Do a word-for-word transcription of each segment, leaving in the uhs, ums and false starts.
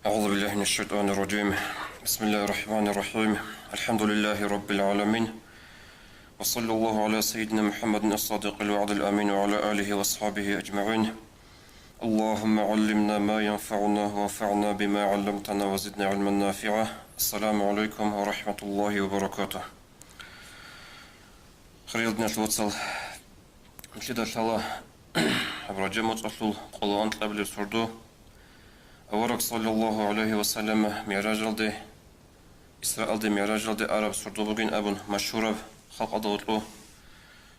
أعوذ بالله من الشيطان الرجيم. بسم الله الرحمن الرحيم. الحمد لله رب العالمين. وصلى الله على سيدنا محمد الصادق الوعد الأمين وعلى آله وأصحابه أجمعين. اللهم علمنا ما ينفعنا وانفعنا بما علمتنا وزدنا علما نافعا. السلام عليكم ورحمة الله وبركاته. Хириял диналъул вацал, нилъеда лъала гьаб Ражаб моцӀалъул къоло анкьабилеб сордо, авараг саллаллагьу гӀалайгьи ва саллама МигӀражалде, Исраалде МигӀражалде араб сордо бугин абун машгьураб, халкъалда гьоркьо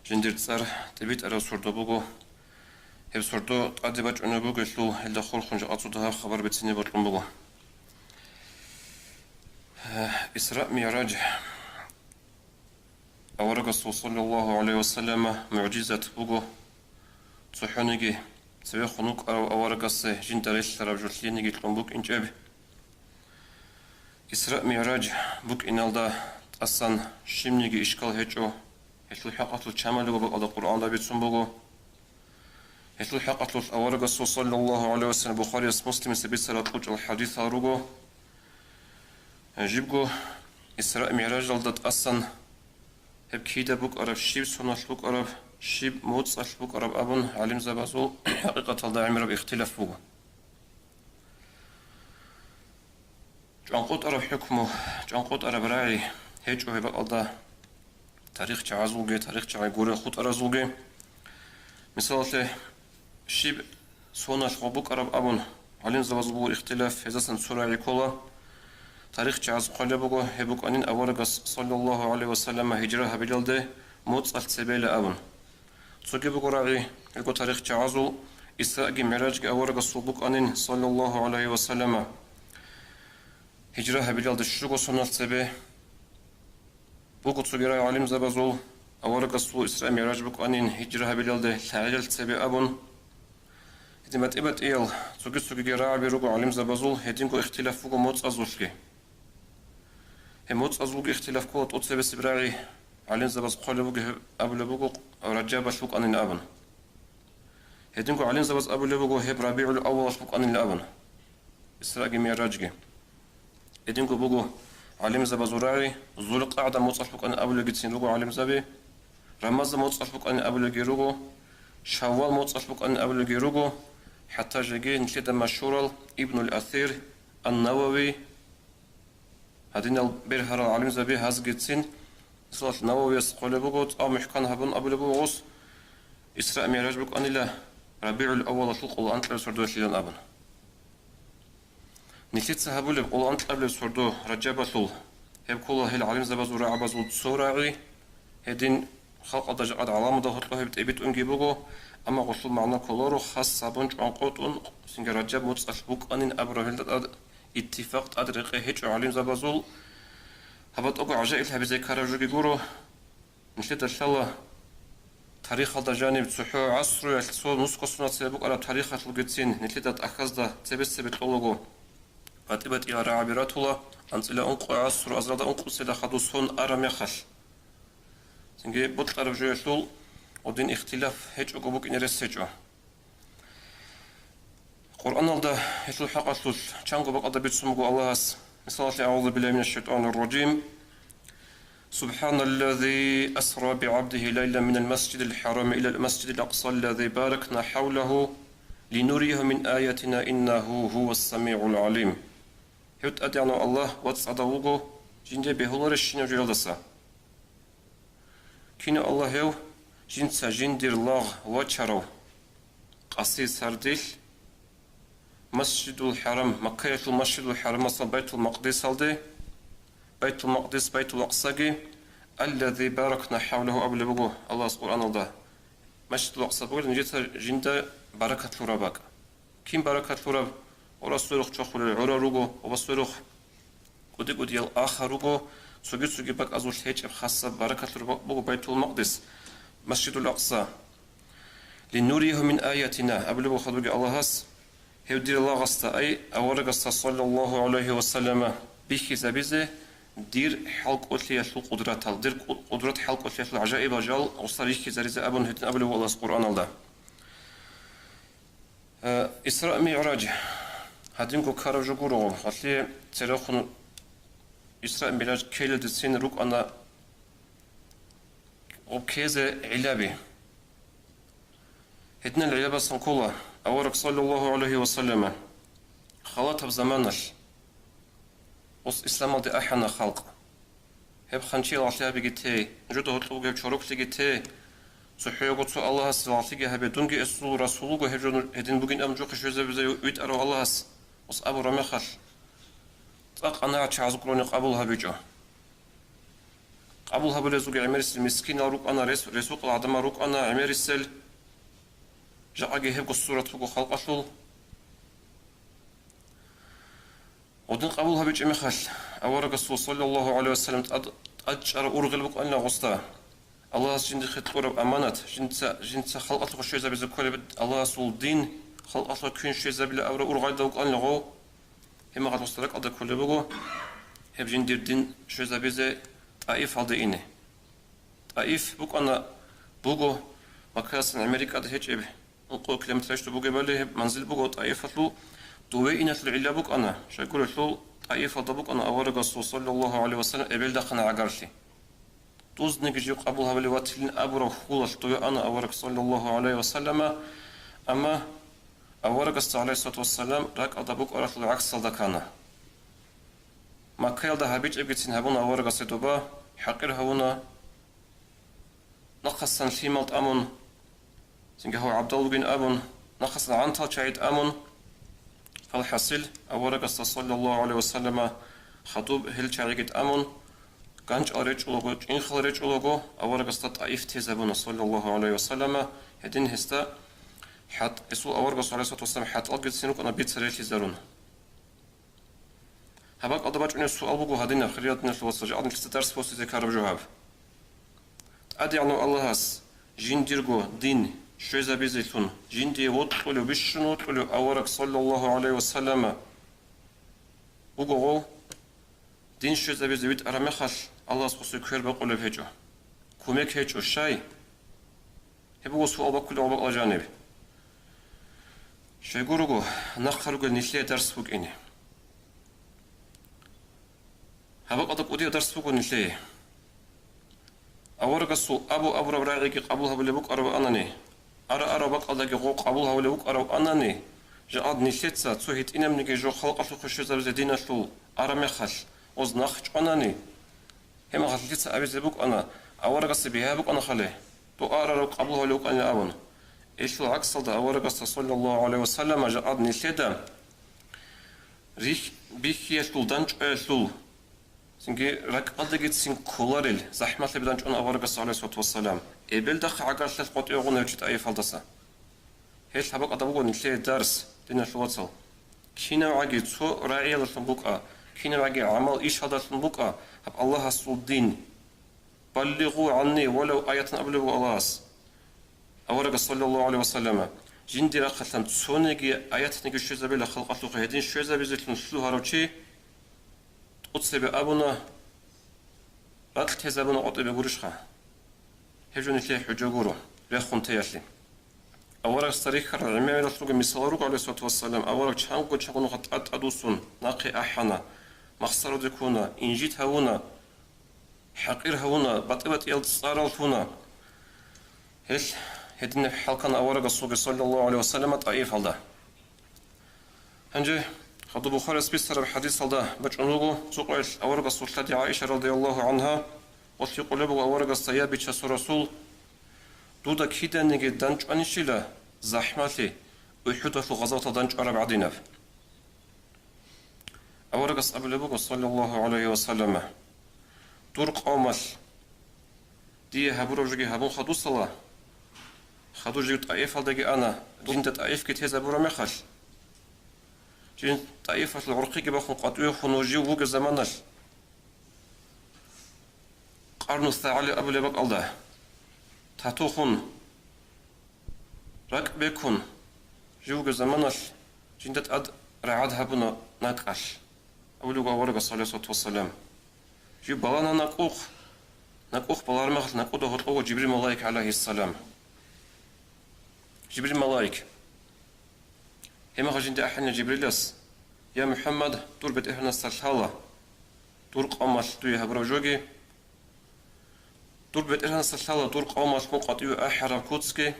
жиндир цӀар тӀибитӀараб сордо буго. Гьеб сордо тӀаде бачӀунеб бугелъул, гьелда хурхун жакъа цо дагьаб хабар бицине бокьун буго. Исра МигӀраж. Аварагасул саллаллагьу гӀалайгьи ва саллама мугӀжизат буго. ЦохӀониги цевехун вукӀарав аварагасе жинда релълъараб жо лъиениги кьун букӀинчӀеб. Исра МигӀраж букӀиналда тӀасан щибниги ишкал гьечӀо, гьелъул хӀакъалъулъ чамалиго бакӀалда Къуръанда бицун буго. Гьелъул хӀакъалъулъ аварагасул саллаллагьу гӀалайгьи ва саллам Бухарияс, Муслимица бицарал кьучӀал хӀадисал руго. Жибго Исра МигӀражалда тӀасан гьеб кида букӀараб, щиб соналъ букӀараб, щиб моцӀалъ букӀараб абун гӀалимзабазул хӀакъикъаталда гӀемераб ихтилаф буго. ЧӀванкъотӀараб хӀукму, чӀванкъотӀараб рагӀи гьечӀо гьеб бакӀалда тарихчагӀазулги, тарихчагӀи гурел хутӀаразулги. Мисалалъе, щиб соналъ гъо букӀараб абун гӀалимзабазул буго ихтилаф, гьезасан цо рагӀи ккола. ТарихчагӀаз хъвалеб буго, гьеб букӀанин аварагас саллаллагьу гӀалайгьи ва саллама гьижра гьабилалде моцӀалъ цебейила абун. Цоги буго рагӀи, гьелго тарихчагӀазул, Исраги МигӀражги аварагасул букӀанин саллаллагьу гӀалайгьи ва саллама гьижра гьабилалде щуго соналъ цебе. Буго цоги рагӀи гӀалимзабазул, аварагасул Исра МигӀраж букӀанин гьижра гьабилалде лъагӀелалъ цебе абун. Гьедин батӀи-батӀиял цоги-цогиги рагӀаби руго гӀалимзабазул, гьединго ихтилаф буго моцӀазулъги. Гьеб моцӀазулги ихтилаф ккола тӀоцебесеб рагӀи, гӀалимзабаз хъвалеб буго гьеб, абулеб буго Ражабалъ букӀанин абун. Гьединго гӀалимзабаз абулеб буго гьеб РабигӀул-аввалалъ букӀанин абун. Исраги МигӀражги. Гьединго буго гӀалимзабазул рагӀи, ЗулкъагӀда моцӀалъ букӀанин абулегицин руго гӀалимзаби, Рамазан моцӀалъ букӀанин абулеги руго, Шаввал моцӀалъ букӀанин абулеги руго, хӀатта жеги нилъеда машгьурал Ибнул Асир, Ан-Навави, гьадинал бергьарал гӀалимзаби гьазгицин, мисалалъ, Нававияс хъвалеб буго, цӀакъ мухӀкан гьабун абулеб буго гъос, Исра МигӀраж букӀанила РабигӀул-аввалалъул къоло анкьабилеб сордоялъилан абун. Нилъеца гьабулеб къоло анкьабилеб сордо Ражабалъул, гьеб ккола гьел гӀалимзабазул рагӀабазул цо рагӀи, гьедин халкъалда жакъа гӀаламалда гьоркьо гьеб тӀибитӀунги буго, амма гъолъул магӀна кколаро хас гьабун чӀванкъотӀун, цинги Ражаб моцӀалъ букӀанин абураб гьелда тӀад иттифакъ тӀад рекъе гьечӀо гӀалимзабазул. Гьаб батӀаго гӀажаиблъи гьабизе ккараб жоги гуро. Нилъеда лъала тарихалда жаниб цохӀо гӀасруялъ цо нусго соналъ цебе букӀараб тарихалъулгицин нилъеда тӀахьазда цебе-цебе кьолаго, батӀи-батӀиял рагӀаби ратула, анцӀила ункъо гӀасру азаралда ункъоцеда хадув сон араб мехалъ. Цинги бокьараб жоялъул гъодин ихтилаф гьечӀого букӀине рес гьечӀо. Къуръаналда гьелъул хӀакъалъулъ чанго бакӀалда бицун буго Аллагьас, мисалалъе, أعوذ بالله من الشيطان الرجيم. سبحان الذي أسرى بعبده ليلا من المسجد الحرام إلى المسجد الأقصى الذي باركنا حوله لنريه من آياتنا إنه هو السميع العليم. Гьев ТӀадегӀанав Аллагь вацӀцӀадав вуго, жинде бегьуларищинав жоялдаса. Кинав Аллагь гьев, жинца жиндир лагъ вачарав къаси сардилъ, Масжидул ХӀарам, Маккаялъул Масжидул ХӀарамасал Байтул Макъдисалде, Байтул Макъдис, Байтул Акъсаги, «Аллази баракна хӀавлагьу» абулеб буго Аллагьас Къуръаналда. Масжидул Акъса бугелъул нижеца жинда баракат лъураб бакӀ. Кин баракат лъураб? Гъора сверухъ чвахулел гӀора руго, гъоба сверухъ кӀуди-кӀудиял аха руго, цоги-цоги бакӀазулъ гьечӀеб хасаб баракат лъураб буго Байтул Макъдис, Масжидул Акъса. «Линурияху мин аятина», абулеб буго хадубги Аллагьас, гьев дир лагъасда, ай аварагасда, саллаллагьу гӀалайгьи ва саллама, бихьизабизе дир хӀалкӀолъиялъул къудратал, дир къу-, къудрат хӀалкӀолъиялъул гӀажаибал жал гъоса рихьизаризе абун гьедин абулеб буго Аллагьас Къуръаналда. Э, Исра МигӀраж. Гьадинго ккараб жо гуро, гьалъие церехун Исра-Мигъраж ккелалдецин рукӀана гъоб ккезе гӀиллаби. Гьединал гӀиллабасан ккола, авараг, саллаллагьу гӀалайгьи ва саллама, халатаб заманалъ ус исламалде ахӀана халкъ. Гьеб ханчиял лагълъи гьабиги те, нужеда гьоркьоб бугеб чороклъиги те, цохӀого цо Аллагьасе лагълъиги гьабе, дунги эсул расул вуго гьеб жо гьедин бугин абун жохъе щвезабизе витӀарав Аллагьас, ус абураб мехалъ, цӀакъ анагӀ чагӀаз гурони къабул гьабичӀо. Къабул гьабулезулги гӀемерисел мискинал рукӀана, рес-, ресукъал гӀадамал рукӀана гӀемерисел, жакъаги гьебго сурат буго халкъалъул. Гъудин къабул гьабичӀеб мехалъ, аварагасул, саллаллагьу гӀалайгьи вассалам, тӀад-, тӀадчӀараб ургъел букӀанила гъосда. Аллагьас жиндихъе кьураб аманат, жинца, жинца халкъалъухъе щвезабизе кколеб Аллагьасул дин, халкъалъухъе квен щвезабила абураб ургъалда вукӀанила гъов. Гьеб мехалъ гъосда ракӀалда кколеб буго гьеб жиндир дин щвезабизе ТӀаифалде ине. ТӀаиф букӀана, буго, Маккаялдасан гӀемерикӀад гьечӀеб, ункъо километрачӀго бугебали гьеб манзил буго ТӀаифалъул. Дове иналъул гӀилла букӀана, щайгурелъул ТӀаифалда букӀана аварагасул, саллаллагьу гӀалайгьи вассалам, эбелдахъана гӀагарлъи. Дузниги жив къабул гьабулев ватилин абураб хьулалъ дове ана авараг, саллаллагьу гӀалайгьи вассалама, амма аварагасда, гӀалайгьиссалату вассалам, ракӀалда букӀаралъул гӀаксалда ккана. Маккаялда гьабичӀебгицин гьабуна аварагасе доба, хӀакъир гьавуна, нахъасан лъимал тӀамун, цинги гьав гӀабдал вугин абун, нахъасан гӀантал чагӀи тӀамун. Фалхасил, аварагасда, саллаллагьу гӀалайгьи вассалама, хадуб гьел чагӀиги тӀамун, ганчӀал речӀчӀулаго, чӀинхал речӀчӀулаго, аварагасда ТӀаиф тезабуна, саллаллагьу гӀалайгьи вассалама, гьедин гьесда хӀат-, гьесул аварагасул, гӀалайгьиссалату вассалам, хӀатӀалгицин рукӀана бицаралъи зарун. Гьаб бакӀалда бачӀунеб суал буго гьадинаб, хириял диналъул вацал, жакъа нилъеца дарс босизе ккараб жо гьаб. ТӀадегӀанав Аллагьас жиндирго дин щвезабизелъун, жиндие вокьулев, бищун вокьулев авараг, саллаллагьу гӀалайгьи вассалама, вуго гъов. Дин щвезабизе витӀараб мехалъ, Аллагьас гъосие квер бакъулеб гьечӀо, кумек гьечӀо, щай? Гьеб буго суал баккулеб гъаб бакӀалда жаниб. Щайгурого, нахъа ругел нилъее дарс букӀине. Гьаб бакӀалда кӀудияб дарс буго нилъее. Аварагасул абу-абураб рагӀиги къабул гьабулеб букӀараб анани, ара-араб бакӀалдаги гъо къабул гьабулеб букӀараб анани, жакъад нилъеца цо гьитӀинабниги жо халкъалъухъе щвезабизе диналъул араб мехалъ, гъоз нахъ чӀванани, гьеб мехалъ нилъеца абизе букӀана, аварагасе бигьа букӀана хъале, дуа арарав къабул гьавулев вукӀанин абун. Гьелъул гӀаксалда аварагасда, саллаллагьу гӀалайгьи вассаллама, жакъад нилъеда рихь-, бихьиялъул, дандчӀваялъул, цинги ракӀалдегицин кколарел захӀмалъаби дандчӀвана аварагасда, гӀалайгьиссалату вассалам, эбелдахъ гӀагарлъиялъ къватӀиве гъунев чи ТӀаифалдаса. Гьелъ гьаб бакӀалда буго нилъее дарс, диналъул вацал. КинавгӀаги цо рагӀиялдалъун букӀа, кинавгӀаги гӀамал ишалдалъун букӀа гьаб Аллагьасул дин. «Баллигъу гӀанни валав аятан», абулеб буго Аллагьас. Аварагас, саллаллагьу гӀалайгьи ва саллама, жиндир рахъалъан цониги аятниги щвезабила халкъалъухъе, гьедин щвезабизелъун лъугьарав чи тӀоцебе абуна, ракь тезабуна къватӀибе гурищха? Гьеб жо нилъее хӀужа гуро, рехун теялъе. Аварагасда рихьарал гӀемералъулги мисалал руго, гӀалайгьиссалату вассалам, авараг чанго-чанго нухалъ тӀад-тӀадвуссун нахъе ахӀана, махсароде ккуна, инжит гьавуна, хӀакъир гьавуна, батӀи-батӀиял цӀарал лъуна. Гьелъ гьединаб хӀал ккана аварагасулги, саллаллагьу гӀалайгьи ва саллама, ТӀаифалда. Гьанже хадуб Бухарияс бицараб хӀадисалда бачӀун вуго, цо къоялъ аварагасул лъади ГӀаиша, радияллагьу гӀангьа, гъолъ гьикъулеб буго аварагасда: «Я, Бичасул Расул, дуда киданиги данчӀванищила захӀмалъи, УхӀудалъул гъазаваталда данчӀвараб гӀадинаб?» Аварагас абулеб буго, саллаллагьу гӀалайгьи ва саллама: «Дур къавмалъ дие гьабураб жоги гьабун хадусала, хадур жив ТӀаифалдаги ана, жинда ТӀаифги тезабураб мехалъ, жин ТӀаифалъул гӀурхъиги бахун къватӀиве хун жив вугеб заманалъ, къарну сагӀали абулеб бакӀалда, тату хун, ракӀ бекун, жив вугеб заманалъ жинда тӀад рагӀад гьабуна накӀкӀалъ», абулеб буго аварагас, гӀалайгьиссалату вассалам. Жив балана накӀкӀухъ, накӀкӀухъ балараб мехалъ накӀкӀуда гьоркьов вуго Жибрил малаик, гӀалайгьиссалам. Жибрил малаик. Гьеб мехалъ жинда ахӀана Жибрилас, Я МухӀаммад, дур БетӀергьанасда лъала дур къавмалъ дуе гьабураб жоги. Дур БетӀергьанасда лъала дур къавмалъ мун къватӀиве ахӀараб куцги.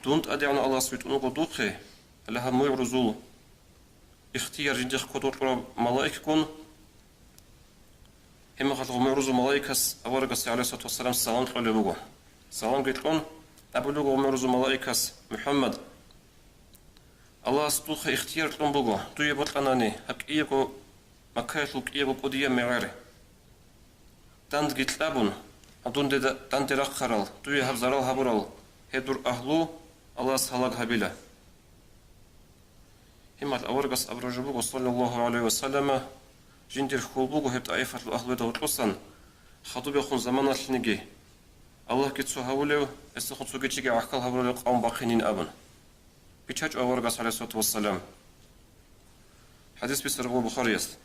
Дун ТӀадегӀанав Аллагьас витӀун вуго духъе, гьале гьаб мугӀрузул ихтияр жиндихъ кодоб кьураб малаикгун. Гьеб мехалъ гъо мугӀрузул малаикас аварагасде, гӀалайгьиссалату вассалам, салам кьолеб буго. Саламги кьун, абулеб буго гъо мугӀрузул малаикас: «МухӀаммад, Аллагьас духъе ихтияр кьун буго, дуе бокьанани гьаб кӀиябго, Маккаялъул кӀиябго кӀудияб мегӀер. Дандги кьабун, гьаб дунде да-, данде рахъарал, дуе гьаб зарал гьабурал гьеб дур агьлу Аллагьас гьалаг гьабила». Гьеб мехалъ аварагас абураб жо буго, саллаллагьу гӀалайгьи ва саллама, жиндир хьул буго гьеб ТӀаифалъул агьлуялда гьоркьосан хадубехун заманалъниги, Аллагьги цо гьавулев, гьесухъ цоги чиги гӀахьал гьабуралев къавм бахъинин абун. БичӀачӀо аварагас, гӀалайгьиссалату вассалам. ХӀадис бицараб буго Бухарияс.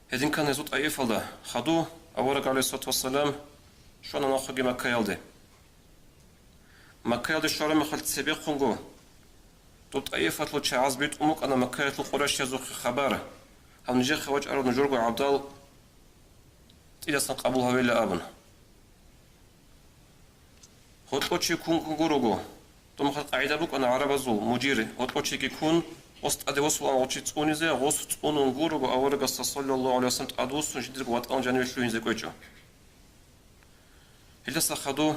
Гьедин ккана гьезул ТӀаифалда. Хадув авараг, гӀалайгьиссалату вассалам, щвана нахъеги Маккаялде. Маккаялде щвараб мехалъ цебехъунго доб ТӀаифалъул чагӀаз битӀун букӀана Маккаялъул къурайшиязухъе хабар: «Гьаб нижехъе вачӀарав нужерго гӀабдал тӀадегӀанасдасан къабул гьавейилан», – абун. Гьоркьов чи ккун гурого, доб мехалъ къагӀида букӀана гӀарабазул: мужир, гьоркьов чиги ккун, ос тӀаде восулаан гъо чи цӀунизе, гъос цӀунун гурого аварагасда, саллаллагьу гӀалайгьи ва саллам, тӀадвуссун жиндирго ватӀалъун жаниве лъугьинзе кӀвечӀо. Гьелдаса хадув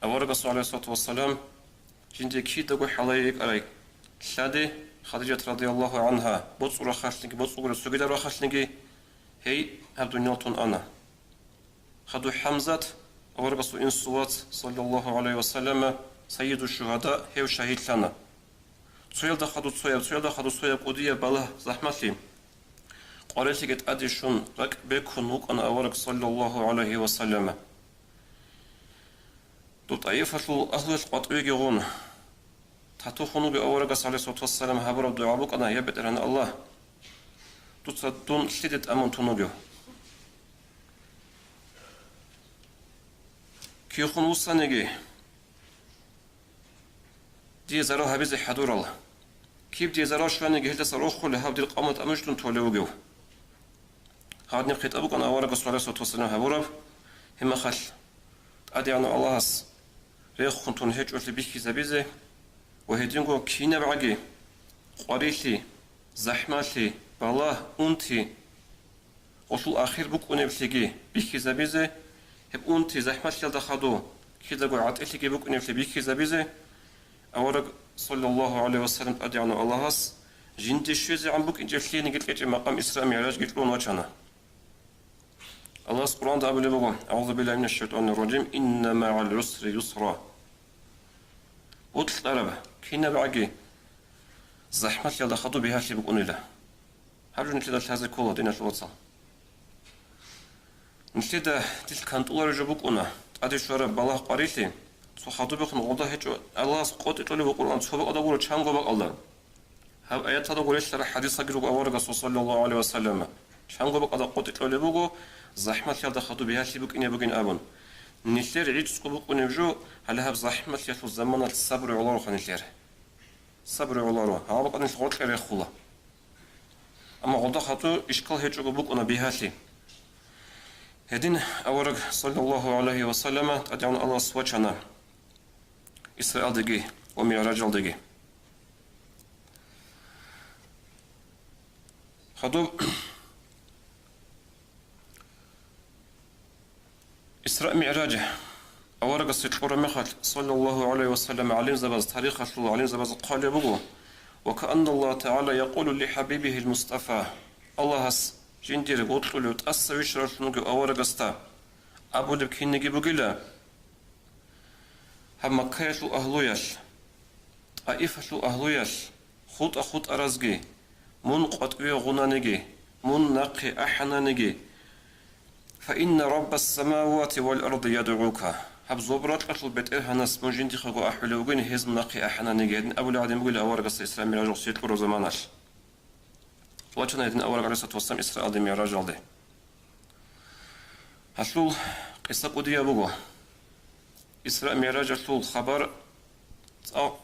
аварагасул, гӀалайгьиссалату вассалам, жиндие кидаго хӀалае йикӀарай лъади, Хадижат радияллагьу гӀангьа, боцӀул рахъалъниги, боцӀулгуреб цогидал рахъалъниги, гьей гьаб дуниял тун ана. Хадув ХӀамзат, аварагасул инсул вац, саллаллагьу гӀалайгьи ва саллама, сайиду шугьада, гьев шагьидлъана. Цоялда хадув цояб, цоялда хадув цояб кӀудияб балагь-захӀмалъи, къварилъиги тӀаде щун, ракӀ бекун вукӀана авараг, саллаллагьу гӀалайгьи ва саллама. Доб ТӀаифалъул агьлуялъ къватӀивеги гъун, татухун вугев аварагас, гӀалайгьиссалату вассалам, гьабураб дугӀа букӀана: «Я БетӀергьан Аллагь, дуца дун лъиде тӀамун тун вугев? Кивехун вуссаниги, дие зарал гьабизе хӀадурал. Киб дие зарал щваниги, гьелдаса рохулеб гьаб дир къавмалда тӀамун щун толев вугев?» Гьадинаб хитӀаб букӀана аварагасул, гӀалайгьиссалату вассалам, гьабураб. Гьеб мехалъ ТӀадегӀанав Аллагьас рехун тун гьечӀолъи бихьизабизе ва гьединго кинабгӀаги къварилъи, захӀмалъи, балагь, унти, гъолъул ахир букӀунеблъиги бихьизабизе, гьеб унти, захӀмалъиялда хадув кидаго гӀатӀилъиги букӀунеблъи бихьизабизе, авараг, саллаллагьу гӀалайгьи ва саллам, ТӀадегӀанав Аллагьас жинде щвезегӀан букӀинчӀеб лъиениги кьечӀеб макъам Исра-МигӀражги кьун вачана. Аллагьас Къуръанда абулеб буго: «АгӀузу биллагьи минаш шайтӀанир ражим. Инна магӀал гӀусри юсра». Бокьараб кинабгӀаги захӀмалъиялда хадуб бигьалъи букӀунила. Гьаб жо нилъеда лъазе ккола, диналъул вацал. Нилъеда дилъ кантӀулареб жо букӀуна, тӀаде щвараб балагь-къварилъи, цо хадубехун гъолда гьечӀо, Аллагьас къотӀи кьолеб букӀунаан цо бакӀалда гуро, чанго бакӀалда. Гьаб аяталда гурелъараб хӀадисалги руго аварагасул, саллаллагьу гӀалайгьи ва саллама, чанго бакӀалда къотӀи кьолеб буго, захӀмалъиялда хадуб бигьалъи букӀине бугин абун. Нилъер гӀицӀго букӀунеб жо, гьале гьаб захӀмалъиялъул заманалъ сабру гӀолароха нилъер. Сабру гӀоларо, гьаб бакӀалда нилъ гъоркье рехула. Амма гъолда хадуб ишкал гьечӀого букӀуна бигьалъи. Гьедин авараг, саллаллагьу гӀалайгьи ва саллама, ТӀадегӀан Аллагьас вачана Исраалдеги ва МигӀражалдеги. Хадуб Исра-МигӀраж аварагасе кьураб мехалъ, саллаллагьу гӀалайгьи ва саллам, гӀалимзабаз, тарихалъул гӀалимзабаз хъвалеб буго: «Ва каанналлагьа тагӀала якъулу ли хӀабибигьил Мустафа», Аллагьас жиндир вокьулев, тӀаса вищаралъун вугев аварагасда абулеб кинниги бугила: «Гьаб Маккаялъул агьлуялъ, ТӀаифалъул агьлуялъ, хутӀа-хутӀаразги, мун къватӀиве гъунаниги, мун нахъе ахӀананиги, фа инна Раббас самавати вал арди ядгӀука, гьаб зоб-ракьалъул БетӀергьанас мун жиндихъего ахӀулев вугин, гьез мун нахъе ахӀананиги», – гьедин абулеб гӀадин бугила аварагасда Исра-МигӀраж гьесие кьураб заманалъ. Вачана гьедин авараг, гӀалайгьиссалату вассалам, Исраалде, МигӀражалде. Гьалъул къиса кӀудияб буго. Исра-МигӀражалъул хабар цӀакъ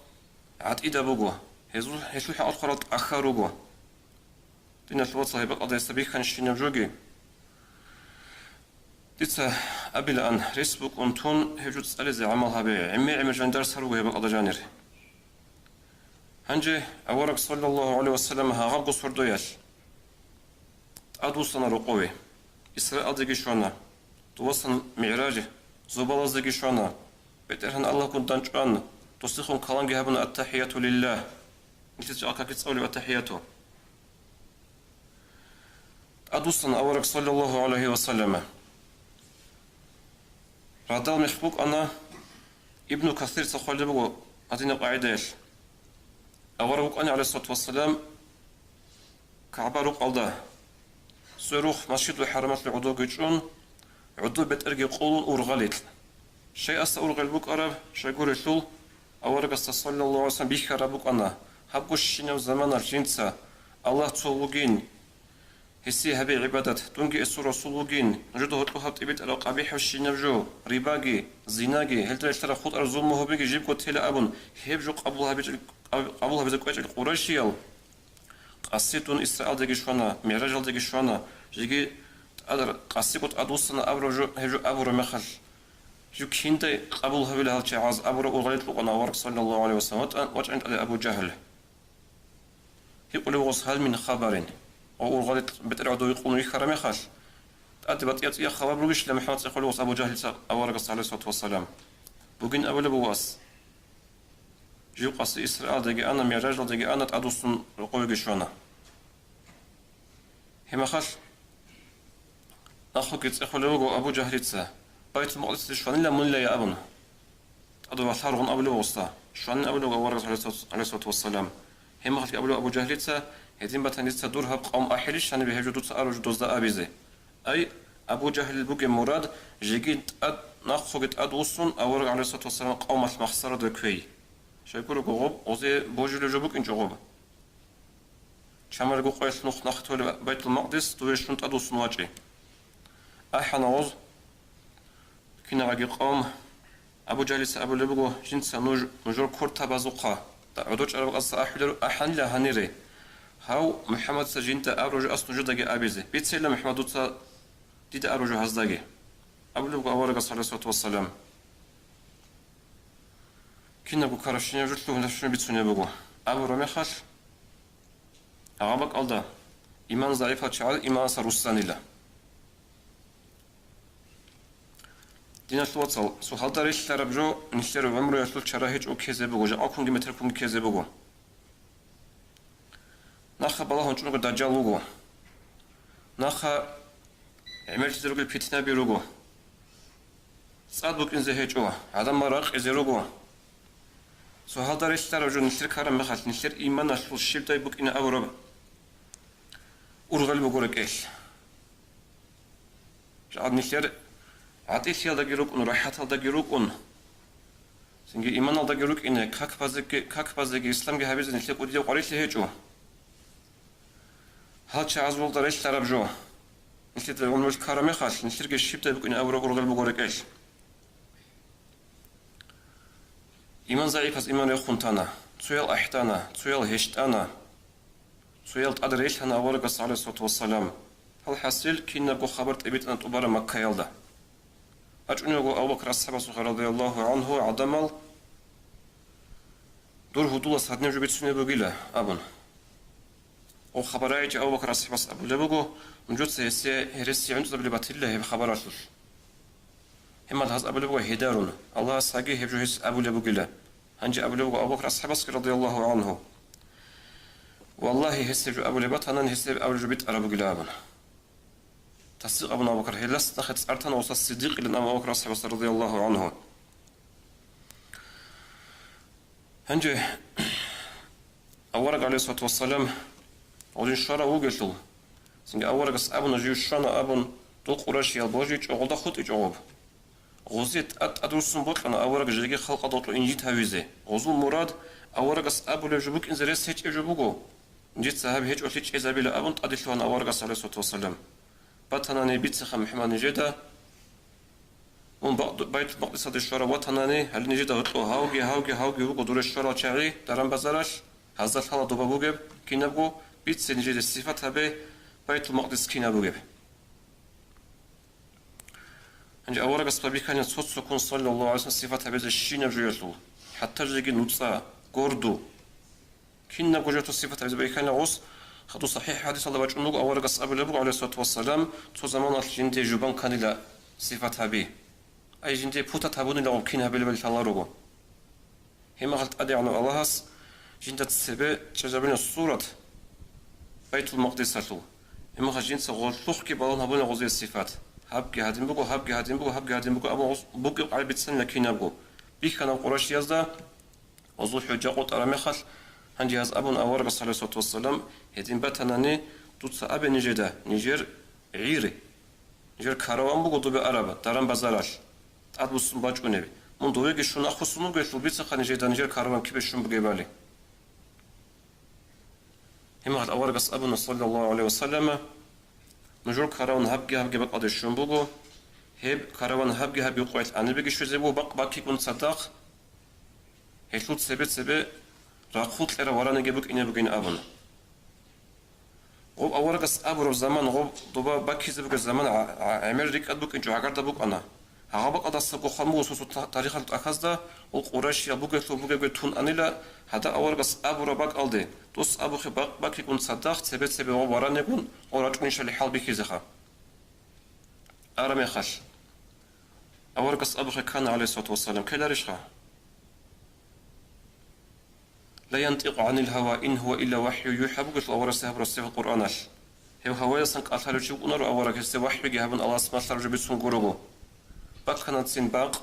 гӀатӀидаб буго. Гьезул, гьелъул хӀакъалъулъ тӀахьал руго. Диналъул вацал, гьеб бакӀалда гьесда бихьанщинаб жоги. Дица абилаан, рес букӀун тун гьеб жо цӀализе гӀамал гьабе, гӀемер-гӀемер жанир дарсал руго гьеб бакӀалда жанир. Гьанже авараг, саллаллагьу гӀалайгьи ва саллам, гьагъабго сордоялъ тӀадвуссана рокъове, Исраилдеги щвана, дувасан МигӀраж, зобалаздаги щвана, БетӀергьан Аллагьгун дандчӀван, досдехун каламги гьабуна: «Аттахияту лиллагь». Нилъеца жакъа какица цӀалулеб аттахияту. ТӀадвуссана авараг, саллаллагьу гӀалайгьи ва саллама. Радал мех букӀана, Ибну Касирца хъвалеб буго гьадинаб къагӀидаялъ. Авараг вукӀана, гӀалайгьиссалату вассалам, КагӀба рукъалда, цо рухъ Масжидул ХӀарамалъул гӀодовги чӀун, гӀодов бетӀерги къулун ургъалилъ. Щай асда ургъел букӀараб? Щайгурелъул, аварагасда, саллаллагьу гӀалайгьи ва саллам, бихьараб букӀана, гьаб гущинаб заманалъ жинца: «Аллагь цо вугин, гьесие гьабе гӀибадат, дунги гьесул расул вугин, нужеда гьоркьоб гьаб тӀибитӀараб къабихӀабщинаб жо, рибаги, зинаги, гьелда релълъараб хутӀараб зулму гьабиги жибго тела», — абун, гьеб жо къабул гьабичӀел-, къабул гьабизе кӀвечӀел къурайшиял, къаси дун Исраилдеги щвана, МигӀражалдеги щвана, жеги тӀадар-, къасиго тӀадвуссана абураб жо, гьеб жо абураб мехалъ, жо киндай къабул гьавила гьал чагӀаз абураб ургъалилъ вукӀана авараг, саллаллагьу гӀалайгьи ва саллам, вачӀан-, вачӀана тӀаде Абу Жагьл. Гьикъулев гъос: «Гьал мин хабарин?» Ва ургъалилъ бетӀер гӀодов къулун вихьараб мехалъ, тӀаде батӀияб цӀияб хабар бугищила МухӀаммад цӀехолев гъос Абу Жагьлица аварагасда, гӀалайгьиссалату вассалам? Бугин абулеб буго ас. Жив къаси Исраилдеги ана, МигӀражалдеги ана, тӀадвуссун рокъовеги щвана. Гьеб мехалъ нахъеги цӀехолев вуго Абу Жагьлица: «Байтул-Макъдисалде щванила мунилая?» — абун. ТӀадвуссун валъаргъун абулеб гъосда, щванин абулеб аварагас, гӀалайгьиссалату вассалам. Гьеб мехалъги абулеб Абу Жагьлица: «Гьедин батани, дица дур гьаб къавм ахӀилищ гьаниб гьеб жо дуца арув жо дозда абизе?» Ай, Абу Жагьлил бугеб мурад, жеги тӀад-, нахъеги тӀадвуссун, авараг, гӀалайгьиссалату вассалам, къавмалъ махсараде кквей. Щайгурелъул гъоб гъозе божулеб жо букӀинчӀо гъоб. Чамалго къоялъ нух нахъе толеб Байтул-Макъдис дуве щун тӀадвуссун вачӀе. АхӀана гъоз кинабгӀаги къавм. Абу Жагьлица абулеб буго: «Жинца нуж, нужер кортабазухъа, да гӀодов чӀараб бакӀазда ахӀулел ахӀанила гьанире. Гьав МухӀаммадица жинда арув жо ас нужедаги абизе. Бицейила, МухӀаммад, дуца дида арув жо гьаздаги», — абулеб буго аварагас, гӀалайгьиссалату вассалам. Кинабго ккарабщинаб жо лъугьиналъун бицунеб буго. Абураб мехалъ, гьаб бакӀалда иман загӀипал чагӀаз иманалдаса руссанила. Диналъул вацал, цо гьалда релълъараб жо нилъер гӀумруялъул чара гьечӀого ккезе буго, жакъа ккунги метер ккунги ккезе буго. Нахъа балагьун чӀунго дажжал вуго. Нахъа гӀемерлъизе ругел питнаби руго. ЦӀад букӀинзе гьечӀо, гӀадамал ракъизе руго. Цо гьалда релълъараб жо нилъер ккараб мехалъ, нилъер иманалъул щибдай букӀине абураб ургъел буго рекӀелъ. Жагьад нилъер гӀатӀилъиялдаги рукӀун, рахӀаталдаги рукӀун, цинги иманалдаги рукӀине, как базеги, как базеги исламги гьабизе нилъер кӀудияв къварилъи гьечӀо. Гьал чагӀазулда релълъараб жо нилъеда гӀумру ккараб мехалъ, нилъерги щибдай букӀине абураб ургъел буго рекӀелъ. Иман загӀипас иман рехун тана, цоял ахӀдана, цоял гьещтӀана, цоял тӀад релъана аварагас, гӀалайгьиссалату вассалам. АлхӀасил, кинабго хабар тӀибитӀана тӀубараб Маккаялда. БачӀунеб буго Абу Бакр асхӀабасухъе, радияллагьу гӀангьу, гӀадамал: «Дур гьудулас гьадинаб жо бицунеб бугила», — абун. Гъоб хабар рагӀичӀеб Абу Бакр асхӀабас абулеб буго: «Нужеца гьесие гьереси гӀунтӀизабулеб батилла гьеб хабаралъулъ». Гьеб мехалъ гьаз абулеб буго гьедарун, Аллагьас гьаги гьеб жо гьес абулеб бугила. Гьанже абулеб буго Абу Бакр асхӀабасги, радияллагьу гӀангьу: «Валлагьи, гьес гьеб жо абулеб батанани, гьес гьеб абулеб жо битӀараб бугила», — абун. Тасдикъ абуна Абу Бакр, гьелдаса нахъе цӀар тана гъосда Сиддикъилан абун Абу Бакр асхӀабасда, радияллагьу гӀангьу. Гьанже авараг, гӀалайгьиссалату вассалам, гъодин щварав вугелъул, цинги аварагас абуна, жив щвана абун, дол къурайшиял божичӀого гъолда хутӀичӀого гъоб. Гъозе тӀад-, тӀадвуссун бокьана авараг жеги халкъалда гьоркьоб инжит гьавизе. Гъозул мурад аварагас абулеб жо букӀинзе рес гьечӀеб жо буго. Нижеца гьаб гьечӀолъи чӀезабила абун тӀаде лъугьана аварагас, гӀалайгьиссалату вассалам. Батанани, бицеха, МухӀаммад, нижеда. Мун Бакъ-, Байтул-Макъдисалде щварав ватанани, гьале нижеда гьоркьоб гьавги, гьавги, гьавги вуго дуре щварал чагӀи даран-базаралъ. Гьазда лъала доба бугеб кинабго, бице нижеде сифат гьабе, Байтул-Макъдис кинаб бугеб. Гьанже аварагас бихьана цо-цоккун, саллаллагьу гӀалайгьи ва саллам, сифат гьабизе щинаб жо ялъул, хӀатта жеги нуцӀа, горду. Кинабго жо сифат гьабизе бихьана гъос. Хадуб сахӀихӀ хӀадисалда бачӀун буго, аварагас абулеб буго, гӀалайгьиссалату вассалам, цо заманалъ жинде жубан кканила сифат гьаби. Ай, жинде путат гьабунила гъоб кин гьабилебали лъаларого. Гьеб мехалъ ТӀадегӀанав Аллагьас жинда цебе чӀезабуна сурат Байтул-Макъдисалъул. Гьеб мехалъ жинца гъолъухъги балагьун гьабуна гъозие сифат. Гьабги гьадин буго, гьабги гьадин буго, гьабги гьадин буго, абун гъос бугеб къагӀида бицанила кинабго. Бихьана Къурайшиязда гъозул хӀужа къотӀараб мехалъ, гьанже гьаз абуна аварагас, гӀалайгьиссалату вассалам, гьедин батанани, дуца абе нижеда, нижер гӀир. Нижер караван буго добе араб, даран-базаралъ, тӀадбуссун бачӀунеб. Мун довеги щун ахъусун вугелъул, бицаха нижеда нижер караван кибе щун бугебали. Гьеб мехалъ аварагас абуна, саллаллагьу гӀалайгьи ва саллама, нужер караван гьабги-гьабги бакӀалде щун буго, гьеб караван гьабги-гьабги къоялъ анибеги щвезе буго, бакъ-баккигун цадахъ, гьелъул цебе-цебе рахъул кьераб вараниги букӀине бугин абуна. Гъоб аварагас абураб заман гъоб доба баккизе бугеб заман гӀа-, гӀа-, гӀемер рикӀкӀад букӀинчӀо, гӀагарда букӀана. Гьагъа бакӀалдаса бухъан буго сосо та-, тарихалъул тӀахьазда, гъол Къурайшиял бугелъул бугебги тун анила, гьадаб аварагас абураб бакӀалде, дос абухъе бакъ-баккигун цадахъ цебе-цебе гъоб варанигун гъо рачӀунищали хӀал бихьизеха. Араб мехалъ, аварагас абухъе ккана, гӀалайгьиссалату вассалам, ккеларищха? «Ла янтикъу гӀанил гьава, ин гьува илла вахӀю юхӀа», бугелъул аварагасда гьабураб сихӀр Къуръаналъ. Гьев гьаваялдасан кӀалъалев чи вукӀунаро авараг, гьесде вахӀюги гьабун Аллагьас малъараб жо бицун гурого. Бакканацин бакъ,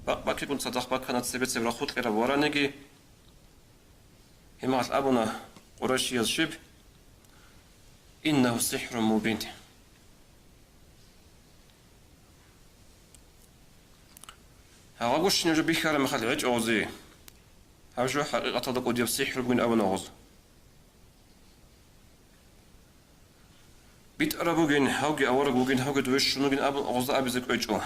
бакъ-баккигун цадахъ баккана цебе-цебе рахъул кьераб вараниги. Гьеб мехалъ абуна Къурайшияз щиб: «Иннагьу сихӀрун мубин». Гьагъа гущинаб жо бихьараб мехалъ гьечӀо гъози. Гьаб жо хӀакъикъаталда кӀудияб сихӀр бугин абуна гъоз. БитӀараб бугин, гьавги авараг вугин, гьавги дове щун вугин абун гъозда абизе кӀвечӀо.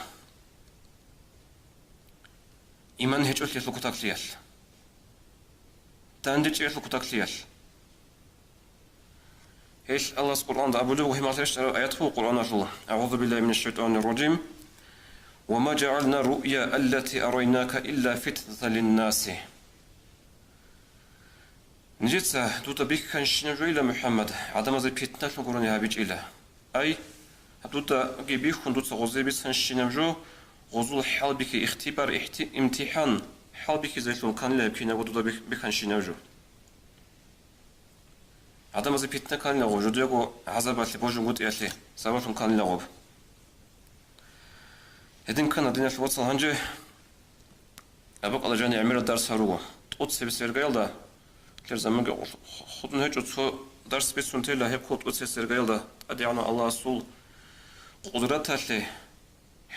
Иман гьечӀолъиялъул кутаклъиялъ. ДандечӀеялъул кутаклъиялъ. Гьелъ Аллагьас Къуръанда абулеб, гьеб мехалъ рещтӀараб аят буго Къуръаналъул: «АгӀузу биллагьи минаш шайтӀанир ражим. Ва ма жагӀална руъя аллати арайнака илла фитнатан линнаси». Нижеца дуда бихьанщинаб жойила, МухӀаммад, гӀадамазе питналъун гурони гьабичӀила. Ай, дудаги бихьун дуца гъозе бицанщинаб жо, гъозул хӀалбихьи, ихтибар, ихти-, имтихӀан, хӀалбихьизелъун кканила гьеб кинабго дуда бих-, бихьанщинаб жо. ГӀадамазе питна кканила гъоб, жидеего гӀазабалъе, божунгутӀиялъе сабаблъун кканила гъоб. Гьедин ккана, диналъул вацал, гьанже абакъала жани гӀемерал дарс гьаруго. ТӀоцебесеб иргаялда, кер заманги хутӀун гьечӀо, цо дарс бицун тела гьеб ккола тӀоцебесеб иргаялда, ТӀадегӀанав Аллагьасул къудраталъе,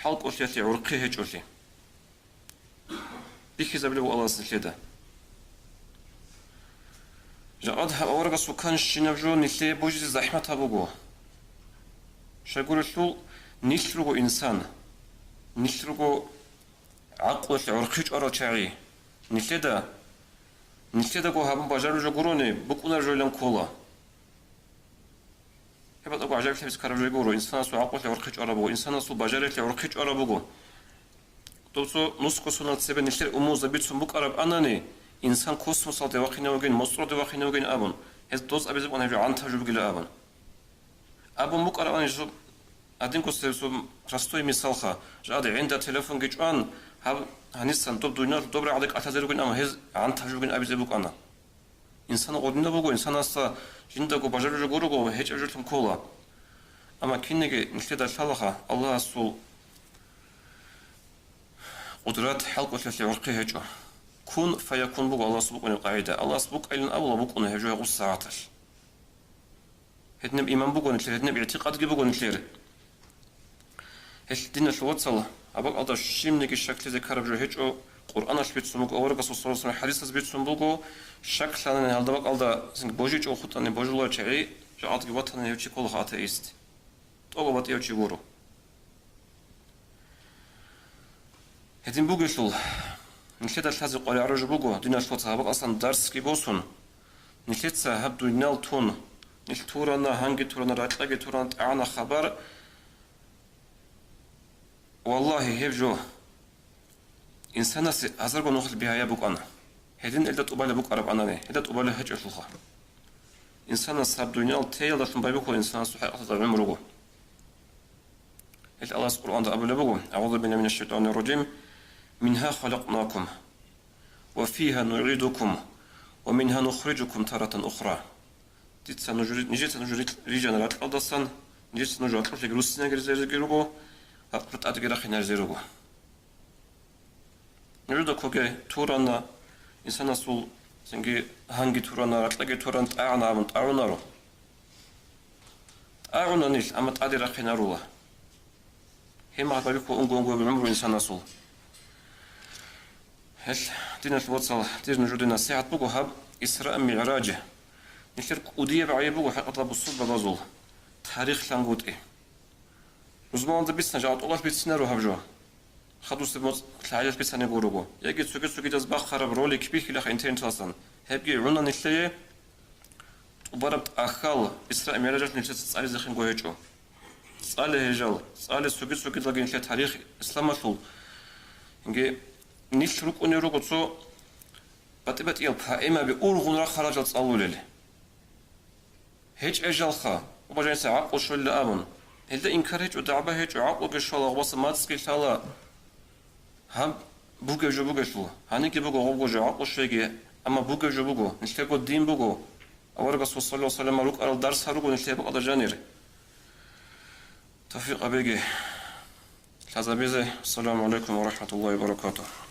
хӀалкӀолъиялъе гӀурхъи гьечӀолъи. Бихьизабулеб буго Аллагьас нилъеда. Жакъад гьаб аварагасул кканщинаб жо нилъее божизе захӀмат гьабуго. Щайгурелъул, нилъ руго инсан, нилъ руго гӀакълуялъе гӀурхъи чӀварал чагӀи. Нилъеда, нилъедаго гьабун бажарулеб жо гурони, букӀунареб жойилан ккола. Гьеб батӀаго гӀажаиблъабизе ккараб жо гуро, инсанасул гӀакълуялъе гӀурхъи чӀвараб буго, инсанасул бажариялъе гӀурхъи чӀвараб буго. Доб цо нусго соналъ цебе нилъер умумузда бицун букӀарабани, инсан космосалде вахъинев вугин, мосроде вахъинев вугин абун, гьез доз абизе букӀана гьеб жо гӀантаб жо бугила абун. Абун букӀарабани жо, гьадинго цебе цо простой мисалха, жакъа гӀинда телефонги чӀван, гьаб гьанисан доб дуниялалъул доб рагӀалде кӀалъазе ругин, амма гьез гӀантаб жо бугин абизе букӀана. Инсан гъодинаб буго, инсанасда жиндаго бажарулеб жо гурого, гьечӀеб жолъун ккола. Амма кинниги нилъеда лъалаха, Аллагьасул къудрат хӀалкӀолъиялъе гӀурхъи гьечӀо. Кун фаякун буго Аллагьасул букӀунеб къагӀида. Аллагьас букӀайилан абула, букӀуна гьеб жо гьеб сагӀаталъ. Гьединаб иман буго нилъер, гьединаб игӀтикъадги буго нилъер. Гьелъ, диналъул вацал, гьаб бакӀалда щибниги щаклъизе ккараб жо гьечӀо, Къуръаналъ бицун буго, аварагасул саллаллагьу гӀалайгьи ва саллам хӀадисаз бицун буго, щаклъанани гьалда бакӀалда цинги божичӀого хутӀани божуларев чагӀи, жакъатги ватани гьев чи кколаха атеист. ТӀоба батӀияв чи гуро. Гьедин бугелъул, нилъеда лъазе къваригӀараб жо буго, диналъул вацал, гьаб бакӀалдасан дарсги босун, Нилъеца гьаб дуниял тун, нилъ турана, гьанги турана, ракьаги турана, тӀагӀана хабар. Валлагьи, гьеб жо инсанасе гьазарго нухалъ бигьаяб букӀана. Гьедин гьелда тӀубалеб букӀараб анани, гьелда тӀубалеб гьечӀелъулха. Инсанас гьаб дуниял теялдалъун байбихьула инсанасул хӀакъалъулъ гӀумруго. Гьел Аллагьас Къуръанда абулеб буго: «АгӀузу биллагьи минаш шайтанир ражим. Мингьа халакънакум, ва фигьа нугӀидукум, ва мингьа нухрижукум таратан ухра». Дица нуж ри-, нижеца нуж ри-, рижана ракьалдасан, нижеца нуж ракьулъеги руссинаги ризериги руго, ракьулъ тӀадеги рахъинаризе руго. Нужеда ккоге турана, инсанасул цинги гьанги турана, ракьаги туран, тӀагӀана абун тӀагӀунаро. ТӀагӀуна нилъ, амма тӀаде рахъинарула. Гьеб мехалъ байбихьула унго-унго гӀумру инсанасул. Гьелъ, диналъ вацал, дир нужеде насихӀат буго гьаб Исра МигӀраж. Нилъер кӀудияб гӀайиб буго хӀакъалъ бусурбабазул тарих лъангутӀи. Рузманалда бицана, жагьтӀулалъ бицинаро гьаб жо. Хадусеб моцӀ лъагӀалилъ бицани гуро руго. Яги цоги-цогидаз бахъараб ролик бихьилаха интернеталъан. Гьебги гӀуна нилъее. ТӀубараб тӀахьал Исра МигӀражалъ нилъеца цӀализехинго гьечӀо. ЦӀале гьежал, цӀале цоги-цогидалги нилъер тарих исламалъул. Инги, нилъ рукӀунел руго цо батӀи-батӀиял поэмаби ургъун рахъарал жал цӀалулел. ГьечӀеб жалха, убажаниса гӀакълу щолила абун. Гьелда инкар гьечӀо, дагӀба гьечӀо, гӀакълуги щола, гъобаса мацӀги лъала. Гьаб бугеб жо бугелъул, гьаниги буго гъобго жо, гӀакълу щвеги, амма бугеб жо буго, нилъего дин буго. Аварагасул саллаллагьу гӀалайгьи ва саллам рукӀарал дарс гьаруго нилъее бакӀалда жанир. Тавфикъ гьабеги лъазабизе. Ассаламу гӀалайкум ва рахӀматуллагьи ва баракатугь.